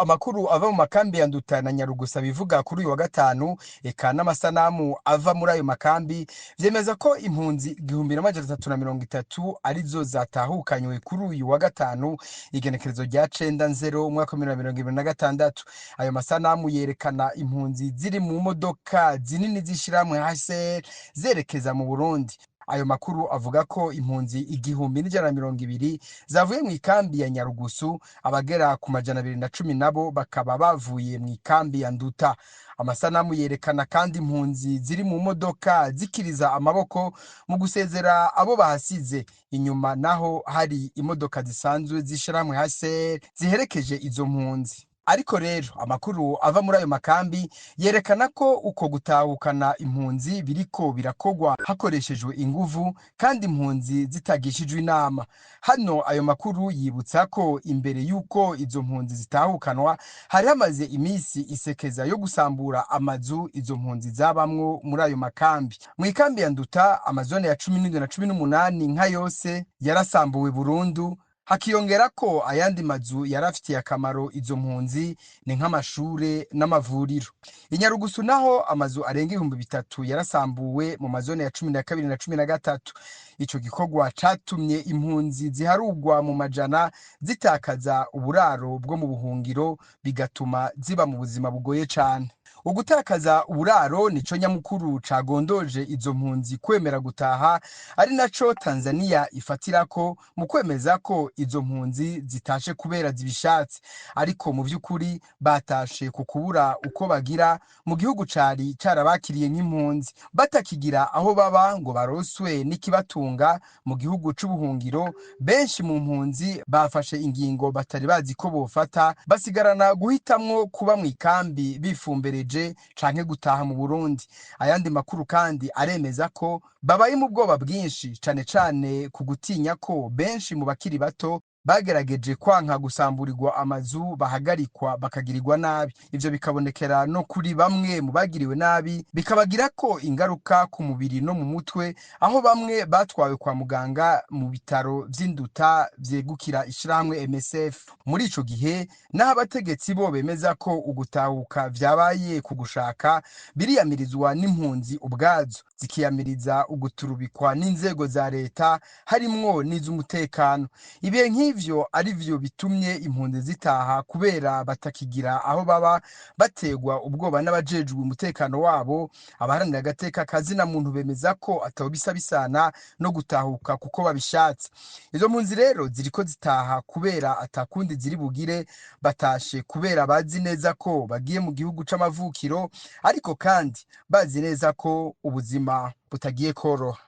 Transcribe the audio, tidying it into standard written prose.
Amakuru ava mu makambi ya Nduta na Nyarugusa bivuga kuri uyu wa gatanu, eka n'amasanamu ava muri ayo makambi, vyemeza ko impunzi 1330 arizo zatahukanywe kuri uyu wa gatanu, igenekerezo rya 9/0 umwaka wa 2026. Ayo masanamu yerekana impunzi ziri mu modoka zinini z'ishirahamwe HCR zerekeza mu Burundi. Ayo makuru avuga ko impunzi 1120 zavuye mu ikambi ya Nyarugusu, abagera ku 210 nabo bakaba bavuye mu ikambi ya Nduta. Amasanamu yerekana kandi impunzi ziri mu modoka zikiriza amaboko mu gusezera abo bahasize. Inyuma naho hari imodoka zisanzwe z'ishirahamwe HCR ziherekeje izo mpunzi. Ariko rero amakuru ava muri ayo makambi yerekana ko uko gutahukana impunzi biriko birakogwa hakoreshejwe inguvu kandi impunzi zitagishijwe inama. Hano ayo makuru yibutsa ko imbere y'uko izo mpunzi zitahukanwa hari hamaze iminsi isekeza yo gusambura amazu izo mpunzi zabamwo muri ayo makambi. Mu ikambi ya Nduta, amazone ya 17 na 18 nka yose yarasambuwe burundu, hakiyongera ko ayandi mazu yarafitiye akamaro izo mpunzi ni nk'amashure n'amavuriro. Inyarugusu naho amazu arenga 3000 yarasambuwe mu mazone ya 12 na 13. Ico gikorwa catumye impunzi ziharugwa mu majana zitakaza uburaro bwo mu buhungiro, bigatuma ziba mu buzima bugoye cane. Ugutakaza uburaro nico nyamukuru cagondoje izo mpunzi kwemera gutaha, ari naco Tanzania ifatirako mu kwemeza ko izo mpunzi zitashe kubera zibishatse, ariko mu vy'ukuri batashe ku kubura uko bagira mu gihugu cari carabakiriye nk'impunzi, batakigira aho baba ngo baroswe n'ikibatunga mu gihugu c'ubuhungiro. Benshi mu mpunzi bafashe ingingo batari bazi ko bofata, basigarana guhitamwo kuba mw'ikambi bifumbereje canke gutaha mu Burundi. Ayandi makuru kandi aremeza ko babaye mu bwoba bwinshi, cane cane ku gutinya ko benshi mu bakiri bato bagerageje kwanka gusamburirwa amazu bahagarikwa bakagirirwa nabi. Ivyo bikabonekera no kuri bamwe mu bagiriwe nabi, bikabagira ko ingaruka ku mubiri no mu mutwe, aho bamwe batwawe kwa muganga mu bitaro vy'Induta vyegukira ishirahamwe MSF. Muri ico gihe naho abategetsi bo bemeza ko ugutahuka vyabaye ku gushaka, biriyamirizwa n'impunzi ubwazo, zikiyamiriza uguturubikwa n'inzego za leta harimwo n'iz'umutekano. Ibihe nk'ivyo ari vyo bitumye impunzi zitaha kubera batakigira aho baba, bategwa ubwoba n'abajejwe umutekano wabo. Abaharanira agateka kazina muntu bemeza ko atabo bisa bisana no gutahuka kuko babishatse. Izo mpunzi rero ziriko zitaha kubera atakundi ziri bugire, batashe kubera bazi neza ko bagiye mu gihugu c'amavukiro, ariko kandi bazi neza ko ubuzima butagiye koroha.